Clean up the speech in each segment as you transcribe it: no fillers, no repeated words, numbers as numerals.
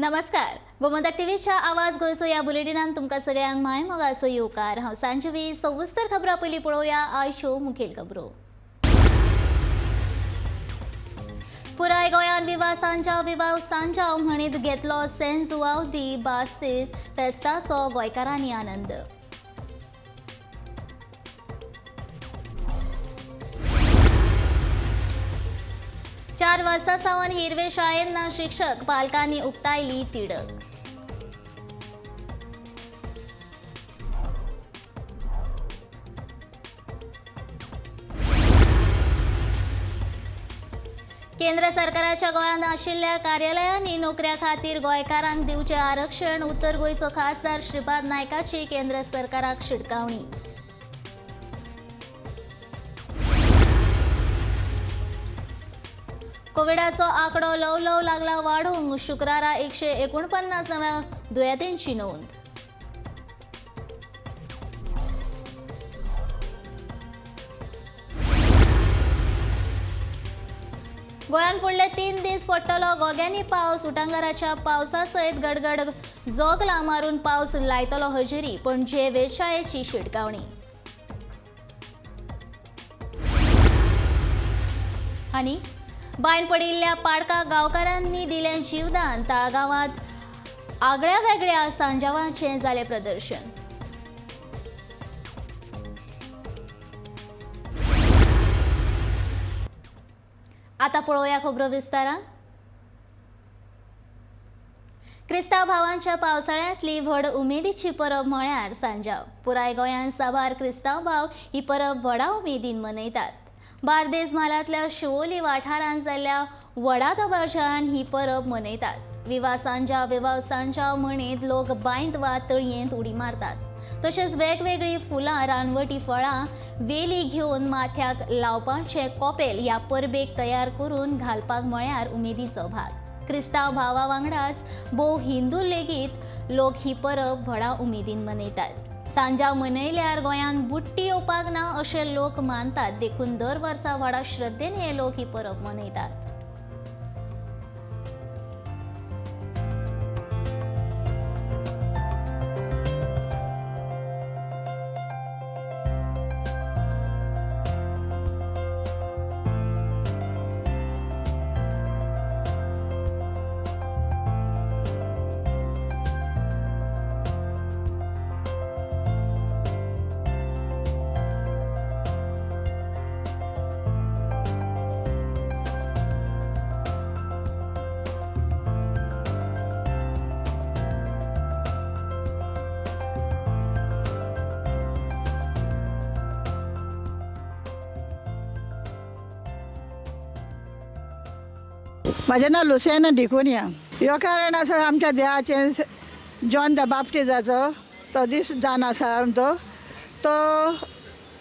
नमस्कार, गोमंतक टीव्हीच्या आवाज गोंयचो या बुलेटिनान तुमकां सगळ्यांक माय मोगाचो येवकार. हांव सांजवी. सविस्तर खबरां पयलीं पळोवया आयच्यो मुखेल खबरो. पुराय गोंयान विवा सांजाव विवाह सांजाव म्हणीत घेतलो सेंट जुआव दी बास्तीस फेस्ताचो गोंयकारांनी आनंद. चार वर्सां सावन हिरवे शाळेंत ना शिक्षक, पालकांनी उक्तायली तिडक. केंद्र सरकाराच्या गोंयांत आशिल्ल्या कार्यालयांनी नोकऱ्या खातीर गोंयकारांक दिवचें आरक्षण, उत्तर गोंयचो खासदार श्रीपाद नायकाची केंद्र सरकाराक शिटकावणी. कोविडाचो आकडो ल्हव ल्हव लागला वाडूंक, शुक्रारा 149 नव्या दुयेंतींची नोंद. गोंयांत फुडले 3 दीस पडटलो घोग्यांनी पावस. उटांगाराच्या पावसा सयत गडगड जोगलां मारून पावस लायतलो हजेरी, पणजे वेधशाळेची शिटकावणी. आनी बांयन पडिल्ल्या पाडका गांवकारांनी दिलें जीवदान, ताळगांवांत आगळ्या वेगळ्या सांजावांचें जालें प्रदर्शन. आता पळोवया खबरो विस्तारान. क्रिस्तांव भावांच्या पावसाळ्यांतली व्हड उमेदीची परब म्हळ्यार सांजाव. पुराय गोंयांत साबार क्रिस्तांव भाव ही परब व्हडा उमेदीन मनयतात. बार्देस म्हालांतल्या शिवोली वाठारांत जाल्ल्या व्हडा दबाज्यान ही परब मनयतात. विवा सांजाव विवा सांजाव म्हणीत लोक बांयत वा तळयेंत उडी मारतात. तशेंच वेगवेगळीं फुलां, रानवटी फळां, वेली घेवन माथ्याक लावपाचें कोपेल ह्या परबेक तयार करून घालपाक म्हळ्यार उमेदीचो भाग. क्रिस्तांव भावा वांगडाच भोव हिंदू लेगीत लोक ही परब व्हडा उमेदीन मनयतात. सांजाव मनयल्यार गोंयांत बुडटी येवपाक ना अशें लोक मानतात, देखून दर वर्सा व्हडा श्रद्धेन हे लोक ही परब मनयतात. म्हाजें नांव लुसियाना डिकोनिया. ह्यो कारण आसा आमच्या देवाचें जॉन the बाप्टिजाचो तो दीस जावन आसा आमचो, तो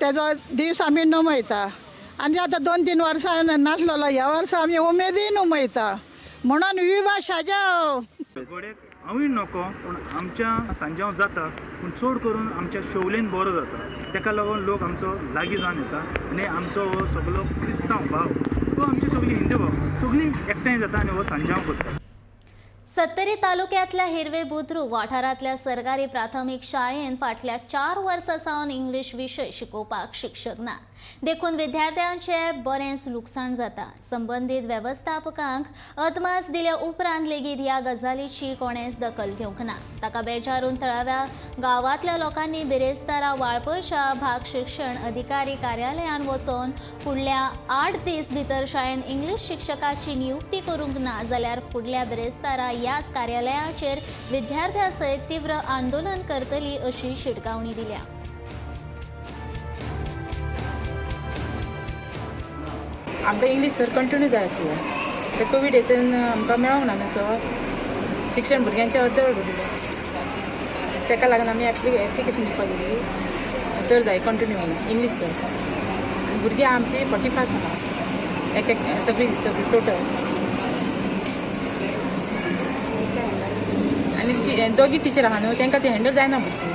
तेजो दीस आमी नमयता. आनी आतां 2-3 वर्सां नासलेलो, ह्या वर्सा आमी उमेदीन उमयता म्हणून विवा शाजाव. गोडेक हांवूय नको, पूण आमच्या सांजांव जाता, पूण चड करून आमच्या शोवलेन बरो जाता. तेका लागून लोक आमचो लागीं जावन येता आनी आमचो हो सगलो क्रिस्तांव भाव हो आमची सगळी हिंदू भाव सगळीं एकठांय जाता आनी हो सांजांव करता. सत्तरी तालुक्यांतल्या हिरवे बुद्रुक वाठारांतल्या सरकारी प्राथमीक शाळेंत फाटल्या 4 वर्सां सावन इंग्लीश विशय शिकोवपाक शिक्षक ना, देखून विद्यार्थ्यांचें बरेंच लुकसाण जाता. संबंदीत वेवस्थापकांक अदमास दिल्या उपरांत लेगीत ह्या गजालीची कोणेंच दखल घेवंक ना. ताका बेजारून थळाव्या गांवांतल्या लोकांनी बिरेस्तारा वाळपयच्या भाग शिक्षण अधिकारी कार्यालयांत वचून फुडल्या 8 दीस भितर शाळेंत इंग्लीश शिक्षकाची नियुक्ती करूंक ना जाल्यार फुडल्या बिरेस्तारा ह्याच कार्यालयाचेर विद्यार्थ्यां सयत तीव्र आंदोलन करतली अशी शिटकावणी दिल्या. आमकां इंग्लीश सर कंटिन्यू जाय आसलें, ते कोवीड हेतून आमकां मेळोंक ना न्हू सर. शिक्षण भुरग्यांचें अर्दवट उरलें, तेका लागून आमी एप्लिकेशन दिवपाक गेली. सर जाय कंटिन्यू म्हणून इंग्लीश सर. आनी भुरगीं आमची 45 आहा, एक एक सगळीं सगळीं टोटल. आनी दोगी टिचर आहा न्हू, तांकां ती हँडल जायना भुरगीं.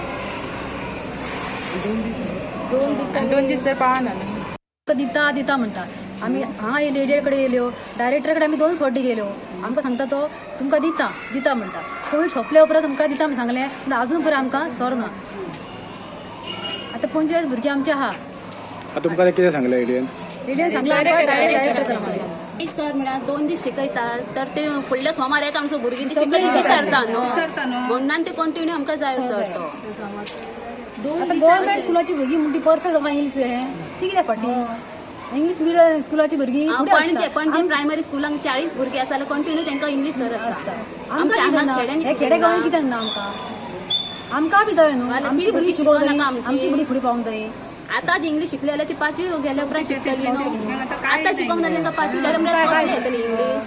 आनी 2 दीस सर पावना न्हू. दिता दिता म्हणटा. आमी हांगा येयले, एडियर कडेन येयल्यो, डायरेक्टर कडेन आमी 2 फावटी गेल्यो. आमकां सांगता तो तुमकां दिता दिता म्हणटा. कोवीड सोंपल्या उपरांत तुमकां दिता म्हण सांगलें, पूण अजून पर्यंत आमकां सर ना. आतां 25 भुरगीं आमची आहा. आता तुमकां कितें सांगलें एडीएन? एडीएन सांगलें आमकां डायरेक्ट चला म्हणून. एक सर म्हळ्यार 2 दीस शिकयता तर ते फुडल्या सोमार येता आमचो भुरगीं ती शिकयत विसरता न्हू, म्हणून ते कंटिन्यू आमकां जाय सर तो. आतां गव्हर्मेंट स्कुलाची भुरगीं म्हणटी परफेक्ट आमकां इंग्लीश हें ती कित्याक फाटी इंग्लीश मिडियम स्कुलाची भुरगीं फुडें पणजे आसता. पणजे प्रायमरी स्कुलांक 40 भुरगीं आसा जाल्यार कंटिन्यू तांकां इंग्लीश सर आसता. आमकां आमच्या कित्याक हांगा ना? खेड्यांनी हे खेडे गांवांनी कित्याक ना आमकां? आमकां बी जाय न्हू, जाल्यार आमची ती भुरगीं भुरगीं शिकोवंक शिकोवंक जाय, नाका आमची. आमची भुरगीं फुडें पावोंक जाय. आतांच इंग्लीश शिकली जाल्यार ती पांचवी गेल्या उपरांत शिकतली न्हू. आतां शिकोंक ना तांकां पांचवी गेल्या उपरांत कसली येतली इंग्लीश?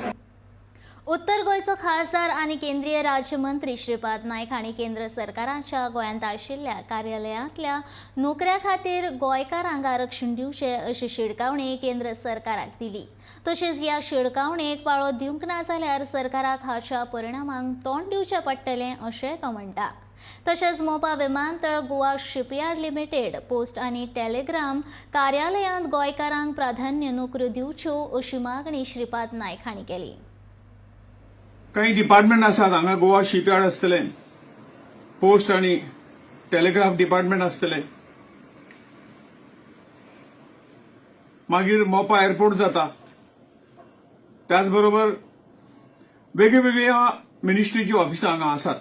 उत्तर गोंयचो खासदार आनी केंद्रीय राज्यमंत्री श्रीपाद नायक हांणी केंद्र सरकाराच्या गोंयांत आशिल्ल्या कार्यालयांतल्या नोकऱ्या खातीर गोंयकारांक आरक्षण दिवचें अशी शिडकावणी केंद्र सरकाराक दिली. तशेंच ह्या शिडकावणेक पाळो दिवंक ना जाल्यार सरकाराक हाच्या परिणामांक तोंड दिवचें पडटलें अशें तो म्हणटा. तशेंच मोपा विमानतळ, गोवा शिपयार्ड लिमिटेड, पोस्ट आनी टेलिग्राम कार्यालयांत गोंयकारांक प्राधान्य नोकऱ्यो दिवच्यो अशी मागणी श्रीपाद नायक हांणी केली. काही डिपार्टमेंट आसात हांगा, गोवा शिपयार्ड आसतलें, पोस्ट आनी टेलिग्राफ डिपार्टमेंट आसतलें, मागीर मोपा एअरपोर्ट जाता, त्याच बरोबर वेगवेगळ्या मिनिस्ट्रीची ऑफिसां हांगा आसात.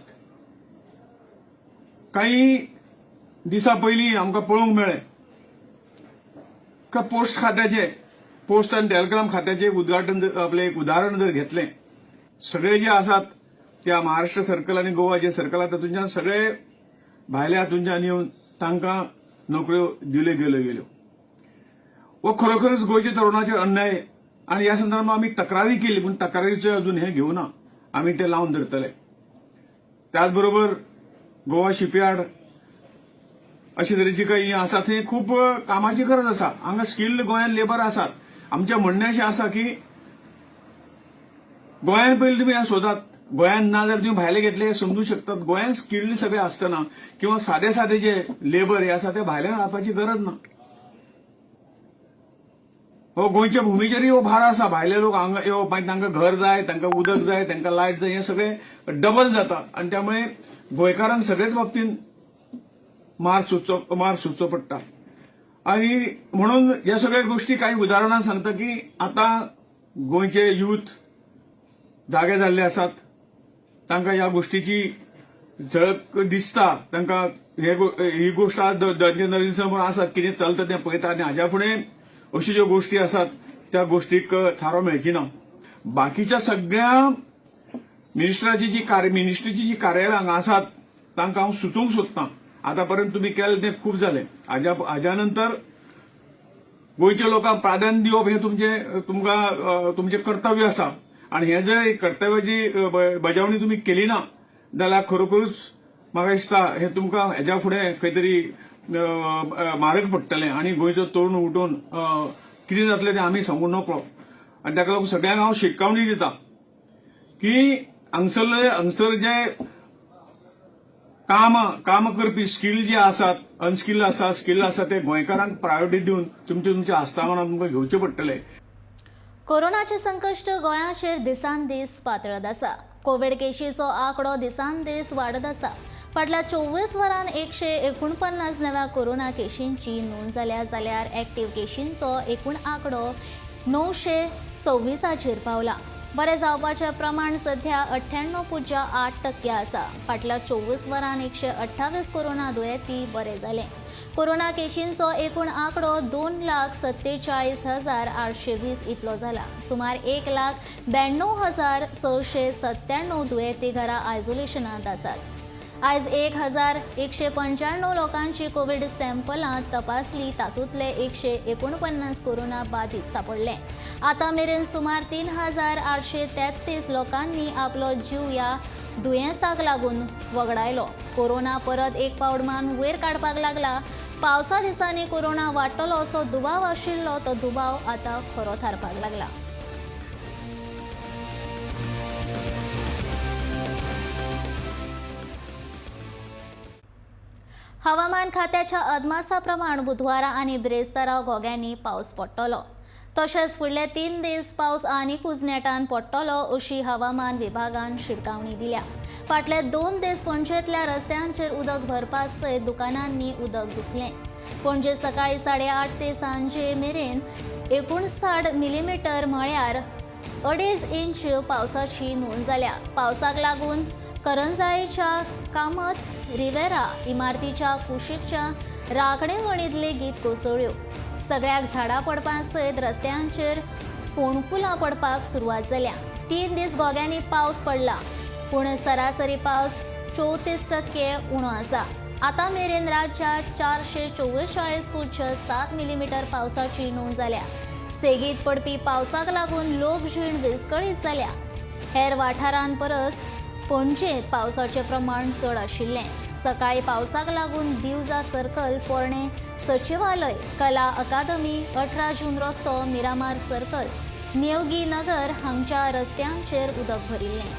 काही दिसां पयलीं आमकां पळोवंक मेळ्ळें का पोस्ट खात्याचे, पोस्ट आनी टेलिग्राम खात्याचें उद्घाटन, आपलें एक उदाहरण जर घेतलें, सगळे जे आसात त्या महाराष्ट्र सर्कल आनी गोवा जे सर्कल आसा तातूंतल्यान सगळे भायल्या हातूंतल्यान येवन तांकां नोकऱ्यो दिल्यो गेल्यो. हो खरोखरच गोंयच्या तरुणाचेर अन्याय आनी ह्या संदर्भात आमी तक्रारी केली, पूण तक्रारीचो अजून हें घेवना, आमी ते लावन धरतले. त्याच बरोबर गोवा शिपयार्ड अशे तरेची काही आसा, थंय खूब कामाची गरज आसा. हांगा स्किल्ड गोंयांत लेबर आसात. आमचें म्हणणें अशें आसा की गोंयांत पयलीं तुमी हें सोदात, गोंयांत ना जाल्यार तुमी भायले घेतले हे समजू शकतात. गोंयांत स्किल्ड सगळे आसतना किंवा सादे सादे जे लेबर हे आसा ते भायल्यान हाडपाची गरज ना. हो गोंयच्या भुमीचेरय हो भार आसा. भायले लोक हांगा येवप, मागीर तांकां घर जाय, तांकां उदक जाय, तांकां लायट जाय, हें सगळें डबल जाता आनी त्यामुळे गोंयकारांक सगळेच बाबतींत मार सोसचो पडटा. आनी म्हणून ह्या सगळ्या गोष्टी काही उदाहरणां सांगता की आतां गोंयचे यूथ जागे जाल्ले आसात, तांकां ह्या गोष्टीची झळक दिसता, तांकां ही गोष्ट आज तांच्या नजरे समोर आसा, कितें चलता तें पळयता आनी हाज्या फुडें अश्यो ज्यो गोष्टी आसात त्या गोष्टीक थारो मेळची ना. बाकीच्या सगळ्या मिनिस्टराची जी मिनिस्ट्रीची जी कार्यालयां हांगा आसात तांकां हांव सुचोवंक सोदतां, आतां पर्यंत तुमी केलें तें खूब जालें. हाज्या नंतर गोंयच्या लोकांक प्राधान्य दिवप हें तुमकां तुमचें कर्तव्य आसा आनी हें जर कर्तव्याची बजावणी तुमी केली ना जाल्यार खरोखरूच म्हाका दिसता हें तुमकां हेज्या फुडें खंय तरी म्हारग पडटलें आनी गोंयचो तरुण उठून कितें जातलें तें आमी सांगूं नकळो. आनी ताका लागून सगळ्यांक हांव शिटकावणी दिता की हांगसर जे काम करपी स्किल जे आसात, अनस्किल्ड आसा, स्किल्ड आसा, ते गोंयकारांक प्रायोरिटी दिवन तुमचे तुमच्या आस्थापनां तुमकां घेवचें पडटलें. कोरोनाचे संकश्ट गोंयाचेर दिसान दीस पातळत आसा. कोविड केशीचो आंकडो दिसान दीस वाडत आसा. फाटल्या 24 वरांत 149 नव्या कोरोना केशींची नोंद जाल्या, जाल्यार एक्टिव्ह केशींचो एकूण आंकडो 926 पावला. बरें जावपाचें प्रमाण सध्या 98.8% आसा. फाटल्या 24 वरांत 128 कोरोना दुयेंती बरे जाले. कोरोना केशींचो एकूण आंकडो 2,47,820 इतलो जाला. सुमार 1,92,697 दुयेंती घरा आयसोलेशनांत आसात. आयज 1,195 लोकांची कोविड सॅम्पलां तपासली, तातूंतले 149 कोरोना बाधित सापडले. आतां मेरेन सुमार 3,833 लोकांनी आपलो जीव ह्या दुयेंसाक लागून वगडायलो. कोरोना परत एक पावट मान वयर काडपाक लागला. पावसा दिसांनी कोरोना वाडटलो असो दुबाव आशिल्लो, तो दुबाव आतां खरो थारपाक लागला. हवामान खात्याच्या अदमासा प्रमाण बुधवारा आनी ब्रेस्तारा घोग्यांनी पावस पडटलो. तशेंच फुडले 3 दीस पावस आनीकूच नेटान पडटलो अशी हवामान विभागान शिटकावणी दिल्या. फाटले 2 दीस पणजेंतल्या रस्त्यांचेर उदक भरपा सयत दुकानांनी उदक घुसलें. पणजे सकाळी 8:30 ते सांजे मेरेन 59 मिलीमिटर म्हळ्यार 2.5 इंच पावसाची नोंद जाल्या. पावसाक लागून करंजाळेच्या कामत रिवेरा इमारतीच्या कुशीकच्या राखणे वणीत लेगीत कोसळ्यो. सगळ्याक झाडां पडपा सयत रस्त्यांचेर फोंडकुलां पडपाक सुरवात जाल्या. 3 दीस गोग्यांनी पावस पडला, पूण सरासरी पावस 34% उणो आसा. आतां मेरेन राज्यात 444.7 मिलीमिटर पावसाची नोंद जाल्या. सेगीत पडपी पावसाक लागून लोकजीण विस्कळीत जाल्या. हेर वाठारांपरस पणजेंत पावसाचें प्रमाण चड आशिल्लें. सकाळी पावसाक लागून दिवजा सर्कल, पोरणें सचिवालय, कला अकादमी, 18 जून रस्तो, मिरामार सर्कल, नेवगी नगर हांगच्या रस्त्यांचेर उदक भरिल्लें.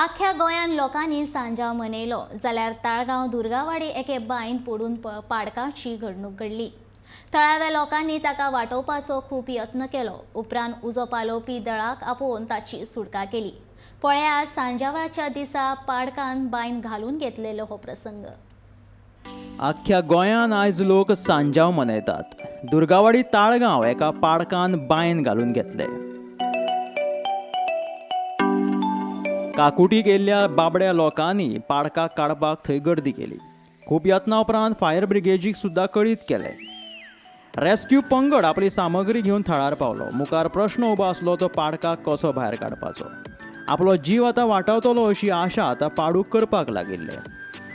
आख्या गोंयान लोकांनी सांजाव मनयलो जाल्यार ताळगांव दुर्गावाडी एके बांयन पडून पाडकाची घडणूक घडली. थळाव्या लोकांनी ताका वाटोवपाचो खूब यत्न केलो. उपरांत उजो पालोवपी दळाक आपोवन ताची सुटका केली. पळया सांजावाच्या दिसा पाडकान बांयन घालून घेतलेलो हो प्रसंग. आख्या गोंयान आयज लोक सांजाव मनयतात. दुर्गावाडी ताळगांव एका पाडकान बांयन घालून घेतले. काकुटी गेल्ल्या बाबड्या लोकांनी पाडकाक काडपाक थंय गर्दी केली. खूब यत्ना उपरांत फायर ब्रिगेजीक सुद्दां कळीत केलें. रेस्क्यू पंगड आपली सामग्री घेवन थळार पावलो. मुखार प्रश्न उबो आसलो तो पाडकाक कसो भायर काडपाचो. आपलो जीव आतां वाटावतलो अशी आशा आतां पाडूक करपाक लागिल्ले.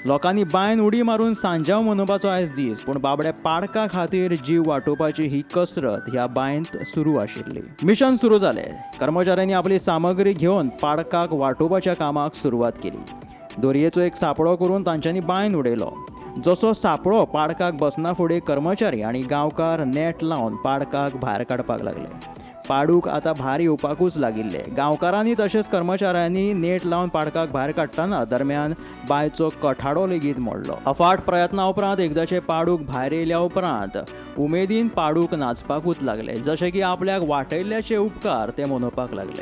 लोकांनी बांयन उडी मारून सांजाव मनोवपाचो आयज दीस, पूण बाबड्या पाडका खातीर जीव वाटोवपाची ही कसरत ह्या बांयंत सुरू आशिल्ली. मिशन सुरू जालें. कर्मचाऱ्यांनी आपली सामग्री घेवन पाडकाक वाटोवपाच्या कामाक सुरवात केली. दोरयेचो एक सापळो करून तांच्यांनी बांयन उडयलो. जसो सापळो पाडकाक बसना फुडें कर्मचारी आनी गांवकार नेट लावन पाडकाक भायर काडपाक लागले. पाडूक आतां भायर येवपाकूच लागिल्ले. गांवकारांनी तशेंच कर्मचाऱ्यांनी नेट लावन पाडकाक भायर काडटना दरम्यान बांयचो कठाडो लेगीत मोडलो. अफाट प्रयत्ना उपरांत एकदाचे पाडूक भायर येयल्या उपरांत उमेदीन पाडूक नाचपाकूच लागले, जशें की आपल्याक वाटयल्ल्याचे उपकार ते मनोवपाक लागले.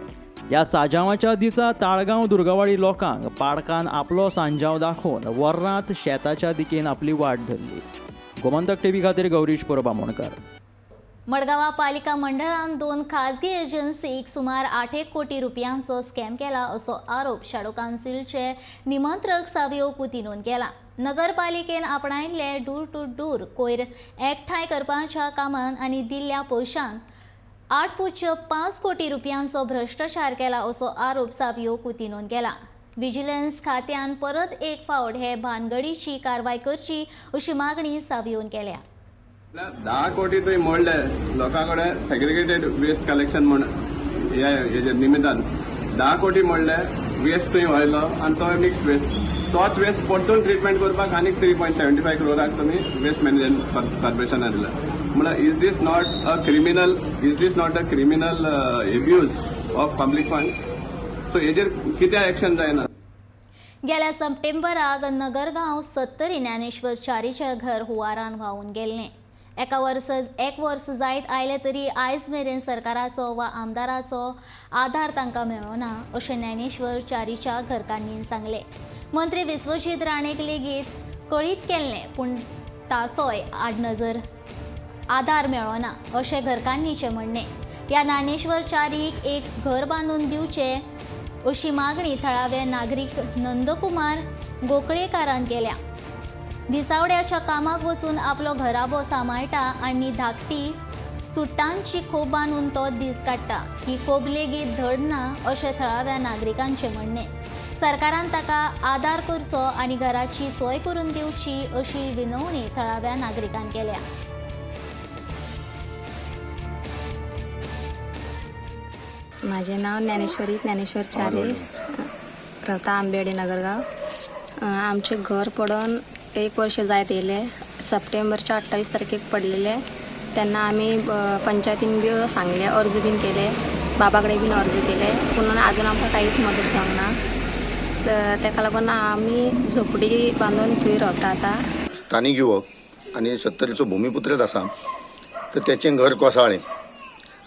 ह्या सांजावाच्या दिसा ताळगांव दुर्गावाडी लोकांक पाडकान आपलो सांजाव दाखोवन वर्रांत शेताच्या दिकेन आपली वाट धरली. गोमंतक टीव्ही खातीर गौरीश परब आमोणकर. मडगांव पालिका मंडळान 2 खाजगी एजन्सीक सुमार 8 कोटी रुपयांचो स्कॅम केला असो आरोप शॅडो कावन्सिलचे निमंत्रक सावियो कुतिनोन केला. नगरपालिकेन आपणायल्ले डूर टू डूर कोयर एकठांय करपाच्या कामान आनी दिल्ल्या पयशांक 8.5 कोटी रुपयांचो भ्रष्टाचार केला असो आरोप सावियो कुतिनोन केला. विजिलन्स खात्यान परत एक फावट हे भानगडीची कारवाय करची अशी मागणी सावियोन केल्या. 10 कोटी थंय मोडले लोकां कडेन सेग्रिगेटेड वेस्ट कलेक्शन म्हूण हे हेजे निमितान 10 कोटी मोडले, वेस्ट थंय व्हयलो आनी तो मिक्स वेस्ट, तोच वेस्ट परतून ट्रिटमेंट करपाक आनीक 3.75 क्रोराक तुमी वेस्ट मॅनेजमेंट कॉर्पोरेशनाक दिला. म्हळ्यार is this not a criminal, is this not a criminal abuse of public funds? So हेजेर कित्याक एक्शन जायना? गेल्या सप्टेंबराक नगरगांव 70 ज्ञानेश्वर च्यारीचें घर हुंवारान व्हांवून गेल्लें. एका वर्स एक वर्स जायत आयलें तरी आयज मेरेन सरकाराचो वा आमदाराचो आदार तांकां मेळ्ळो ना अशें ज्ञानेश्वर च्यारीच्या घरकान्नीन सांगलें. मंत्री विश्वजीत राणेक लेगीत कळीत केल्लें पूण ताचोय आडनजर आदार मेळ्ळो ना अशें घरकान्नीचें म्हणणें. ह्या ज्ञानेश्वर च्यारीक एक घर बांदून दिवचें अशी मागणी थळावे नागरीक नंदकुमार गोकळेकारान केल्या. दिसावड्याच्या कामाक वचून आपलो घराबो सांबाळटा आनी धाकटी चुट्टांची खोप बांदून तो दीस काडटा. ही खोप लेगीत धड ना अशें थळाव्या नागरिकांचें म्हणणें. सरकारान ताका आदार करचो आनी घराची सोय करून दिवची अशी विनवणी थळाव्या नागरिकान केल्या. माझे नाव ज्ञानेश्वरी ज्ञानेश्वर चारी, रावता आंबेडे नगरगाव. आमचे घर पडून एक वर्ष जायत येयले. सप्टेंबरच्या 28 तारखेक पडलेले तेन्ना आमी पंचायतीन बी सांगले, अर्ज बीन केले, बाबा कडेन बीन अर्ज केले, पूण आजून आमकां कांयच मदत जावंक ना. तर तेका लागून आमी झोपडी बांदून थंय रावता आतां. स्थानीक युवक आनी सत्तरीचो भुमिपुत्रच आसा, तर तेचें घर कोसळ्ळें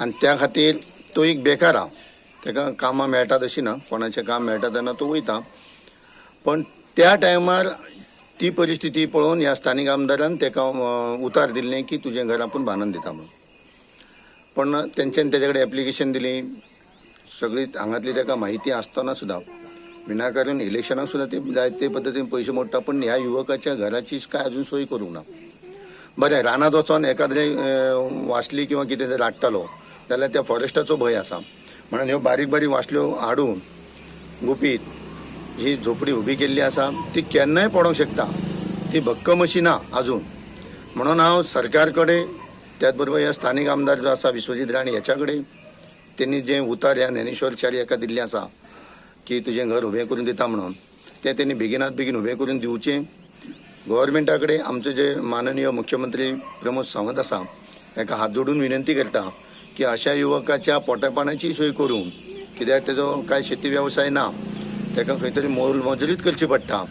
आनी त्या खातीर तो एक बेकार आहा. तेका कामां मेळटा तशी ना, कोणाचें काम मेळटा तेन्ना तो वयता, पण त्या टायमार ती परिस्थिती पळोवन ह्या स्थानीक आमदारान तेका उतार दिल्लें की तुजें घर आपूण बांदून दिता म्हणून. पण तेंच्यानी तेजे कडेन एप्लिकेशन दिली, सगळी हांगातली तेका म्हायती आसतना सुद्दां विनाकारण इलेक्शनाक सुद्दां ती जाय ते पद्दतीन पयशे मोडटा, पण ह्या युवकाच्या घराची काय अजून सोय करूंक ना. बरें, रानांत वचोन एकाद्रें वासली किंवा कितें जर हाडटालो जाल्यार त्या फॉरेस्टाचो भंय आसा, म्हणून ह्यो बारीक बारीक वासल्यो हाडून गुपीत ही झोपडी उबी केल्ली आसा, ती केन्नाय पडोंक शकता, ती भक्कम अशी ना अजून. म्हणून हांव सरकार कडेन, त्याच बरोबर ह्या स्थानीक आमदार जो आसा विश्वजीत राणे ह्याच्या कडेन, तेणी जें उतार ह्या ज्ञानेश्वर च्यारी हाका दिल्लें आसा की तुजें घर उबें करून दिता म्हणून, तें तेणी बेगिनात बेगीन उबें करून दिवचें. गव्हर्मेंटा कडेन आमचे जे माननीय मुख्यमंत्री प्रमोद सावंत आसा ताका हात जोडून विनंती करता की अशा युवकाच्या पोटापाण्याची सोय करून, कित्याक तेजो कांय शेती वेवसाय ना, ताका खंय तरी मोल मजुरीच करची पडटा,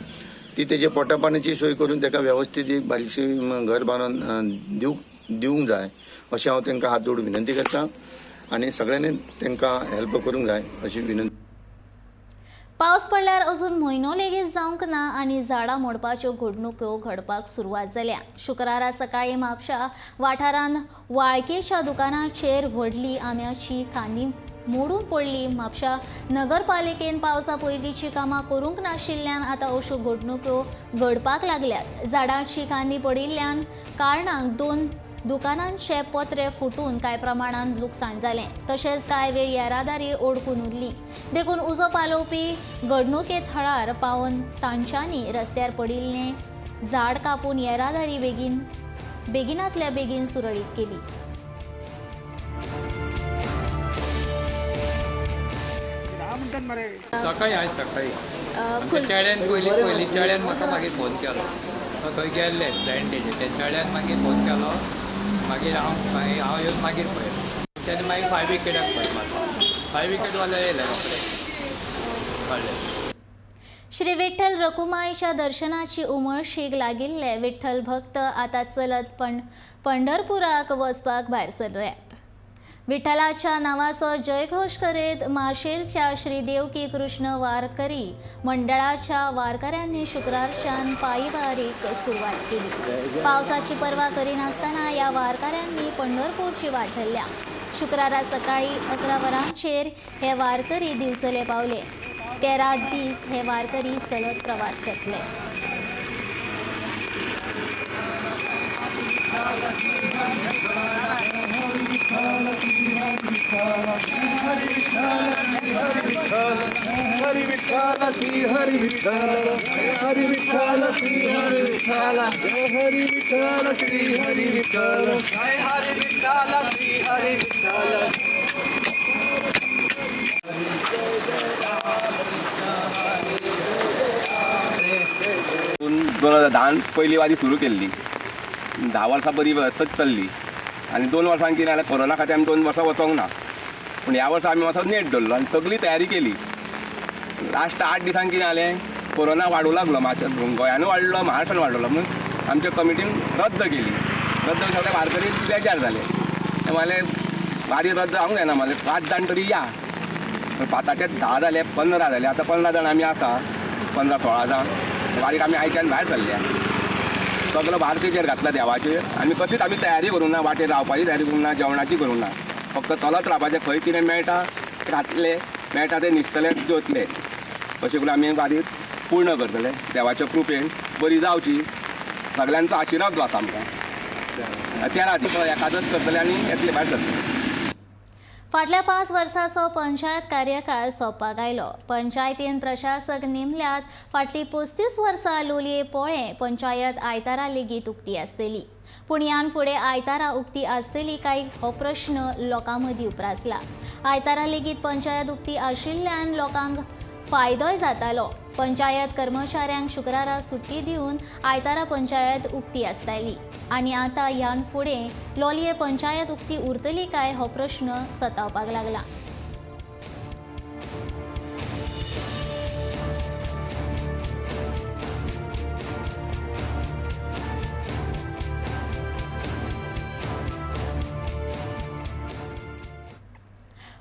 ती तेजे पोटापाण्याची सोय करून ताका वेवस्थीत एक बारीकशी घर बांदून दिवंक जाय अशें हांव तांकां हात जोडून विनंती करता आनी सगळ्यांनी तांकां हेल्प करूंक जाय अशी विनंती. पावस पडल्यार अजून म्हयनो लेगीत जावंक ना आनी झाडां मोडपाच्यो घडणुको घडपाक सुरवात जाल्या. शुक्रारा सकाळीं म्हापशा वाठारांत वाळकेच्या दुकानाचेर व्हडली आंब्याची खांदी मोडून पडली. म्हापशा नगरपालिकेन पावसा पयलींची कामां करूंक नाशिल्ल्यान आतां अश्यो घडणुको घडपाक लागल्यात. झाडांची खांदी पडिल्ल्यान कारणाक दोन दुकानांचे पत्रे फुटून कांय प्रमाणांत लुकसाण जालें, तशेंच कांय वेळ येरादारी ओडकून उरली. देखून उजो पालोवपी घडणुके थळार पावून तांच्यांनी रस्त्यार पडिल्लें झाड कापून येरादारी बेगिनातल्या बेगीन सुरळीत केली. सकाळी आयज सकाळी आमच्या चेड्यान पयलीं चेड्यान म्हाका मागीर फोन केलो. थंय गेल्ले फ्रेंड तेजे, त्या चेड्यान मागीर फोन केलो, मागीर हांव येवन मागीर पळयलें. तेन्ना मागीर फायर ब्रिगेडाक फोन मारलो, फायर ब्रिगेडवाले येयले रोखडे कळ्ळें. श्री विठ्ठल रखुमाईच्या दर्शनाची उमळशीक लागिल्ले विठ्ठल भक्त आतां चलत पंढरपुराक वचपाक भायर सरल्यात. विठ्ठलाच्या नावाचो जयघोष करीत माशेलच्या श्री देवकी कृष्ण वारकरी मंडळाच्या वारकऱ्यांनी शुक्रारच्यान पायीवारीक सुरवात केली. पावसाची पर्वा करिनासतना ह्या वारकऱ्यांनी पंढरपूरची वाट धरल्या. शुक्रारा सकाळी 11 वरांचेर हे वारकरी दिवचले पावले. 13 दीस हे वारकरी चलत प्रवास करतले. हरी विठ्ठल श्री हरी विठ्ठल, हरी विठ्ठल श्री हरी विठ्ठल, जय हरी विठ्ठल श्री हरी विठ्ठल, जय हरी विठ्ठल श्री हरी विठ्ठल. 2010 पयली वारी सुरू केल्ली, 10 वर्सां बरी वेवस्थीत चल्ली आनी 2 वर्सां कितें जालें, कोरोना खातीर आमी 2 वर्सां वचोंक ना, पूण ह्या वर्सा आमी मातसो नेट धरलो आनी सगळी तयारी केली. लास्ट 8 दिसांक कितें जालें, कोरोना वाडूं लागलो, मातशें गोंयानूय वाडलो, महाराष्ट्रान वाडलो, म्हणून आमच्या कमिटीन रद्द केली. रद्द सगळे वारकरी बेजार जाले. ते म्हणलें वारी रद्द जावंक जायना, म्हणलें 5 जाण तरी या. 5चे 10 जाले, 15 जाले, आतां 15 जाण आमी आसा, 15-16 जाण वारीक आमी आयच्यान भायर सरल्या. सगलो भार तेजेर घातला देवाचेर. आमी कशीच आमी तयारी करूंक ना, वाटेर रावपाची तयारी करूंक ना, जेवणाची करूंक ना, फक्त चलत रावपाचें. खंय कितें मेळटा खातले, मेळटा ते न्हिजतले, जेवतले. अशें करून आमी वारी पूर्ण करतले देवाच्या कृपेन. बरी जावची, सगल्यांचो आशिर्वाद जो आसा आमकां. 13 दीस एकादश करतले आनी येतले भायर सरतले. फाटल्या 5 वर्सांचो पंचायत कार्यकाळ सोंपपाक आयलो. पंचायतीन प्रशासक नेमल्यात. फाटलीं 35 वर्सां लोलये पोळें पंचायत आयतारा लेगीत उक्ती आसतली, पूण ह्यान फुडें आयतारा उक्ती आसतली काय हो प्रश्न लोकां मदीं उप्रासला. आयतारा लेगीत पंचायत उक्ती आशिल्ल्यान लोकांक फायदोय जातालो. पंचायत कर्मचाऱ्यांक शुक्रारा सुट्टी दिवन आयतारा पंचायत उक्ती आसताली आनी आतां ह्यान फुडें लोलये पंचायत उक्ती उरतली काय हो प्रश्न सतावपाक लागला.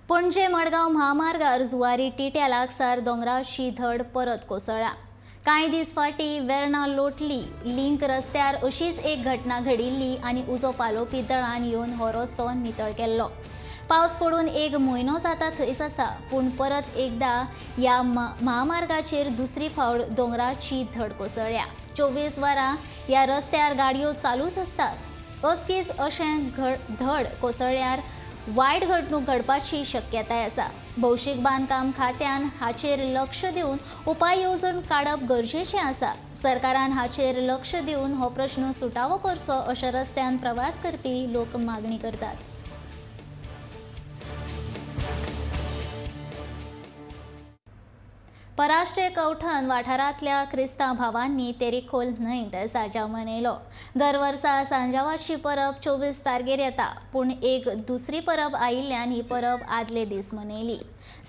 पणजे मडगांव म्हामार्गार जुवारी टिट्या लागसार दोंगराची धड परत कोसळ्ळा. कांय दीस फाटीं वेर्णा लोटली लिंक रस्त्यार अशीच एक घटना घडिल्ली आनी उजो पालोवपी दळान येवन हो रस्तो नितळ केल्लो. पावस पडून 1 म्हयनो जाता थंयच आसा, पूण परत एकदा ह्या म्हामार्गाचेर दुसरी फावट दोंगराची धड कोसळ्ळ्या. 24 वरां ह्या रस्त्यार गाडयो चालूच आसतात. अचकीत अशें धड कोसळ्ळ्यार वायट घडणूक घडपाची शक्यताय आसा. भौशीक बांदकाम खात्यान हाचेर लक्ष दिवन उपाय येवजण काडप गरजेचें आसा. सरकारान हाचेर लक्ष दिवन हो प्रश्न सुटावो करचो अशें रस्त्यान प्रवास करपी लोक मागणी करतात. पराष्ट्रे कवठण वाठारांतल्या क्रिस्तांव भावांनी तेरेखोल न्हंयत सांजाव मनयलो. दर वर्सा सांजावाची परब 24 तारखेर येता, पूण एक दुसरी परब आयिल्ल्यान ही परब आदले दीस मनयली.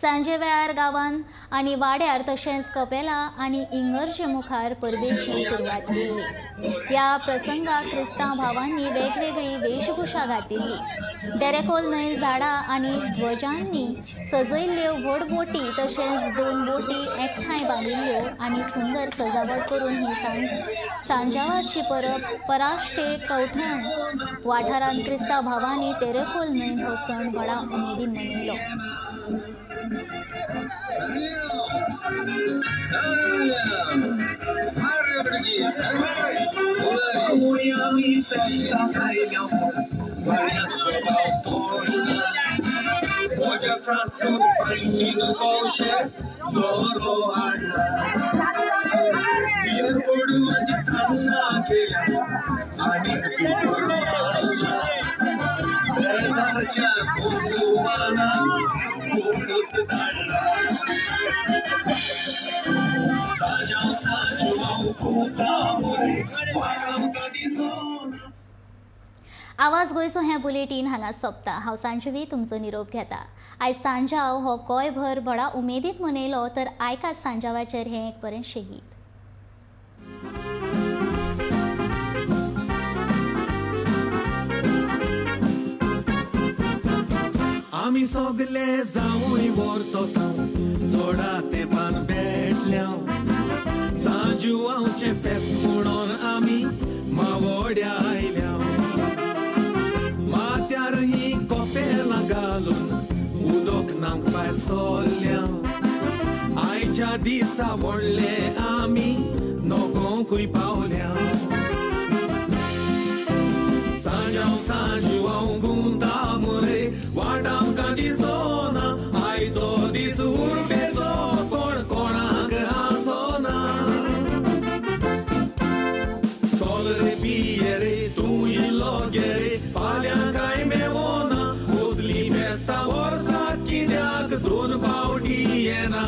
सांजे वेळार गांवांत आनी वाड्यार तशेंच कपेला आनी इगर्जे मुखार परबेची सुरवात केल्ली. ह्या प्रसंगाक क्रिस्तांव भावांनी वेगवेगळी वेशभूषा घातिल्ली. तेरेखोल न्हंय झाडां आनी ध्वजांनी सजयल्ल्यो व्हड बोटी तशेंच 2 बोटी एकठांय बांदिल्ल्यो आनी सुंदर सजावट करून ही सांजावाची परब पराष्टे कवठण वाठारांत क्रिस्तांव भावांनी तेरेखोल न्हंयत हो सण व्हडा उमेदीन मनयलो. आवाज गोंयचो हें बुलेटीन हांगा सोंपता. हांव सांजवी तुमचो निरोप घेता. आयज सांजाव हो गोंयभर व्हडा उमेदीन मनयलो, तर आयकात सांजावाचेर हें एक बरेंशें गीत. आमी सगले जावूय व्हरतोता जोडा तेंपान भेटल्या सांजुवाचें फेस्त म्हणून आमी मावोड्या आयल्या. माथ्यार ही कोपेलां घालून उदक न्हावंक भायर सरल्या. आयच्या दिसा व्हडले आमी नोकोंकूय पावल्या. सांजाव सांजुवाव गुंता मुरे वाट आमकां दिसोना, आयचो दीस उर्बेचो कोण कोणाक आसोना. चल रे पिये रे तूं इल्लो गे रे, फाल्यां कांय मेवोना, कसली फेस्तां वर्साक कित्याक 2 फावटी येना.